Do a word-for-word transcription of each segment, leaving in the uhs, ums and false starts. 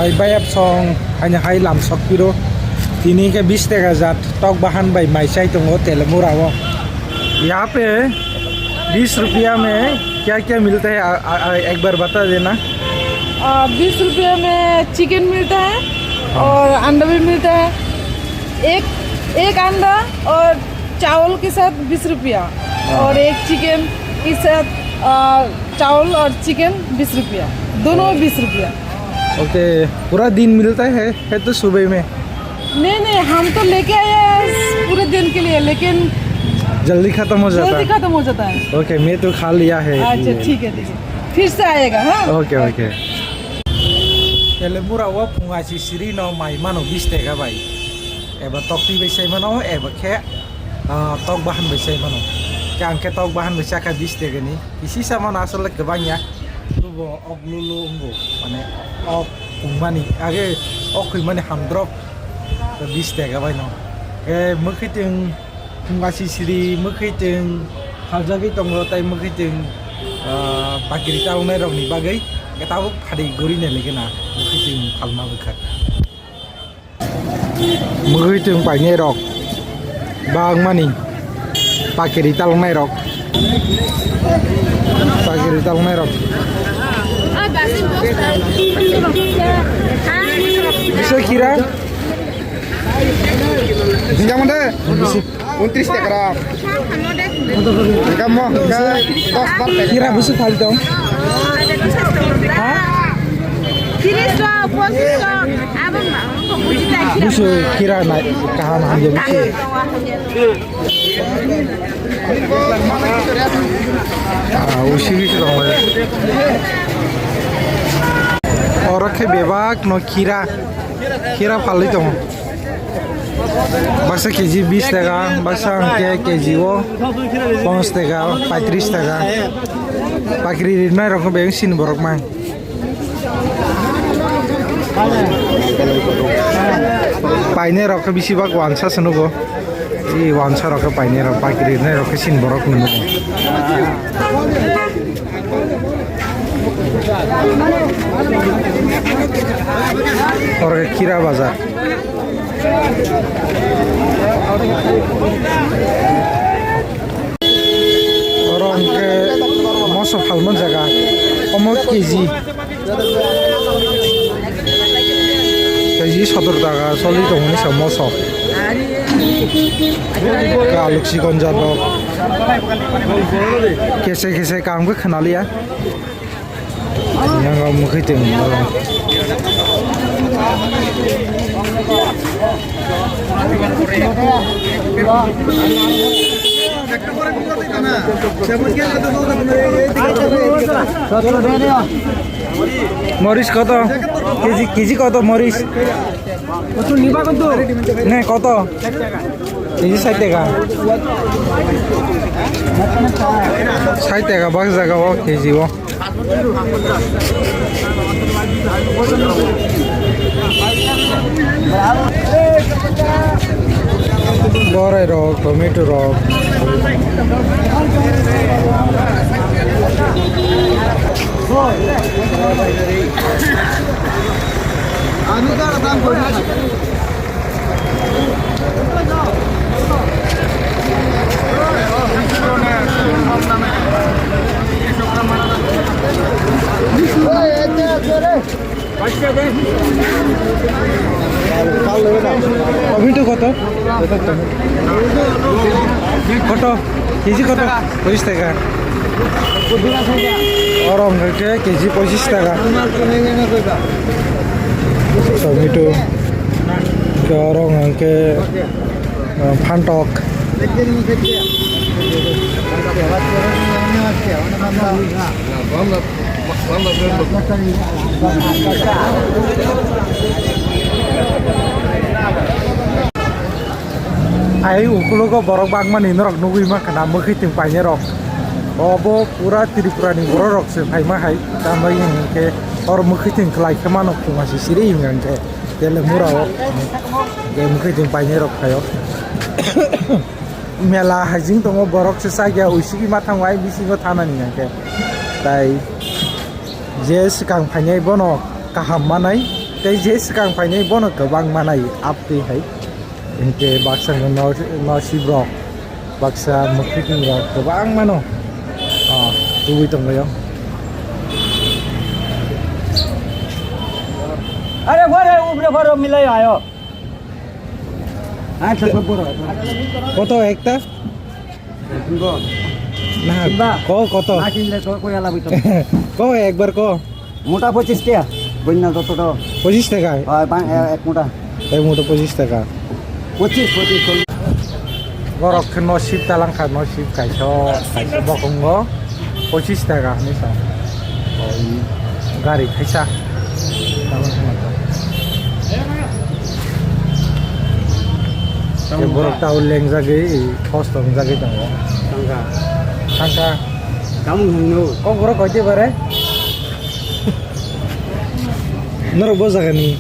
Hai bayap song, haini hai lam sok piro. Tini ke bis taka jat tok bahan bai mai chai tongo Telemura o. Yaha pe bis rupiya mein kya kya milta hai, a, a, a, ek bar bata dena. आ, बीस रुपये में चिकन मिलता है और अंडा भी मिलता है। एक, एक अंडा और चावल के साथ बीस रुपया और एक चिकन के साथ, आ, चावल और चिकन बीस रुपया, दोनों में बीस रुपया। ओके, पूरा दिन मिलता है, है तो सुबह में? नहीं, नहीं, हम तो लेके आए हैं पूरे दिन के लिए, लेकिन जल्दी खत्म हो जाता जल्दी है। खत्म हो जाता है। ओके, मैं तो खा लिया है। अच्छा, ठीक है, ठीक है, फिर से आएगा, हाँ? Okay, okay. Telemura o phung aisi siri no mai mano bis taka bai. Eba tok twi bai sai mano, eba khe, ah, tok bahan bai sai mano. Khe ang khe tok bahan bai sakha bis taka ni. Kisi sa mano asole kwbang ya. Tubo ok lulu wngbo, mane ok wngmani, age ok khwimani hamdrop bis taka bai no. Khe mwkhwtwng phung aisi siri, mwkhwtwng phaljagwi tongo, tai mwkhwtwng, ah, pakiri chaloknai rokni bagwi khe tabuk phadi guri nai lagi na mwkhwtwng phalma bwkha. Mwkhwtwng painai rok bangmani pakiri taloknai rok, pakiri taloknai rok. Bisa kira? Bisa mana? Bisa. Untris taka gram. Kamu, dos bar taka. Kira bisa kali dong? Ha? Tiris lo, pochis lo, abang mau kok buji tak kira. Busu kira na kaham hamya busu. Ah, usi usi lo. Oro khe bebak no kira, kira phalwi tongo. Baksa K G bis taka, baksa hwnkhe K G o ponchas taka, paitris taka. Pakri rinai rok beng sini borok mang. Painai rok khe bisi bak wansa se nugo. I wansa rok khe painai rok, pakri rinai rok khe sini borok nugo. Oro khe Kira bazar. Oro hwnkhe moso phalma jaga. Omo K G. K G sotor taka choli tongmani sa moso. Kaluk sikon jadok. Kese kese kaham khe khwnaliya. Yang kau mukhi ting. Moris koto? K G, K G koto moris? Ne, koto? K G sait taka. Sait taka bak jaga o K G o. Borai rok, tomato rok. Tomato koto? Koto? K G koto? Pochis taka. Oro hwnkhe K G pochis taka. Tomato. Oro hwnkhe, uh, phantok. Ai ukulogo borok bangmani norok nugwi mankha na, mwkhwtwng painai rok. Obo pura Tripura ni borok rok se phaima hai, tambai hinkhe oro mwkhwtwng khlai khe mano, khuma se siri hinkhe Telemura o. Ge mwkhwtwng painai rok phaio. Mela haijing tongo, borok se chakya, uisiki ma thango ai bisingo thanani hinkhe. Tai je swkang phainai bono kaham manai. Tei je swkang phainai bono kwbang manai aptwi hai. Hinkhe baksa no, no, no sibrok, baksa mwkhwtwng rok kwbang mano. Ah, tubui tonglaio. Are, bore, upre, bore, milai ayo. Acha, sab boro. Koto ekta? Singko. Na, singba. Ko koto? Na, singba, to, ko yala bito. Ko ekbar ko. Mota pochis taka, boina to, to, to. Pochis taka? Hai, bang, eh, ek mota. Ek mota pochis taka. Pochis, pochis, pochis. Borok khe no sip talang kha, no sip kaisa, kaisa bokongo. Pochis taka hinwi sa. Oi, gari kaisa. Tamo tamo to. Tamo borok tao lengjagwi, hosto wngjagwi tongo. Tangka. Tangka. Tamo hwnno. Kok borok koite bare? Norok bo jagani.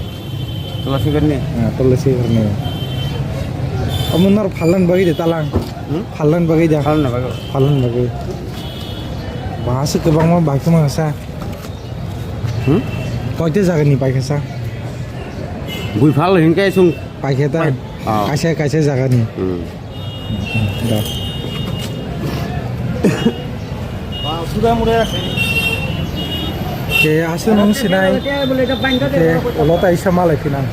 Tulasigarni. Ah, Tulasigarni. Omo nor phalna bagwi de talang. Hmm? Phalna bagwi de. Phalna bagwi. Phalna bagwi. Bahasa kwbangma bai khama sa. Hmm? Koite jagani bai kha sa? Bui phal hinkai sung. Bai kha ta? Bai. Ah. Kaisa, kaisa jagani. Hmm. Da. Ke aswk nung sinai, ke ulo taisa malai phinang.